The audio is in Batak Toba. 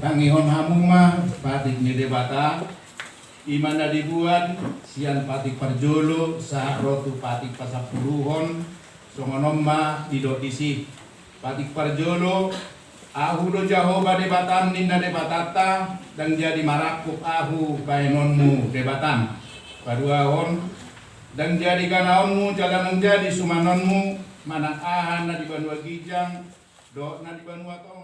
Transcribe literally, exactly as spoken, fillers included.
Tangihon hamu ma patik ni Debata, i ma na dibuat sian patik parjolo sahat ro tu patik pasampuluhon. Songon on ma didok disi. Patik parjolo, Ahu do Jahowa Debatam, ninna Debatanta, ndang jadi marangkup Ahu bahenonmu Debatam. Paduahon, ndang jadi ganaonmu jala ndang jadi sumanonmu manang aha na di banua ginjang dohot na di banua tonga.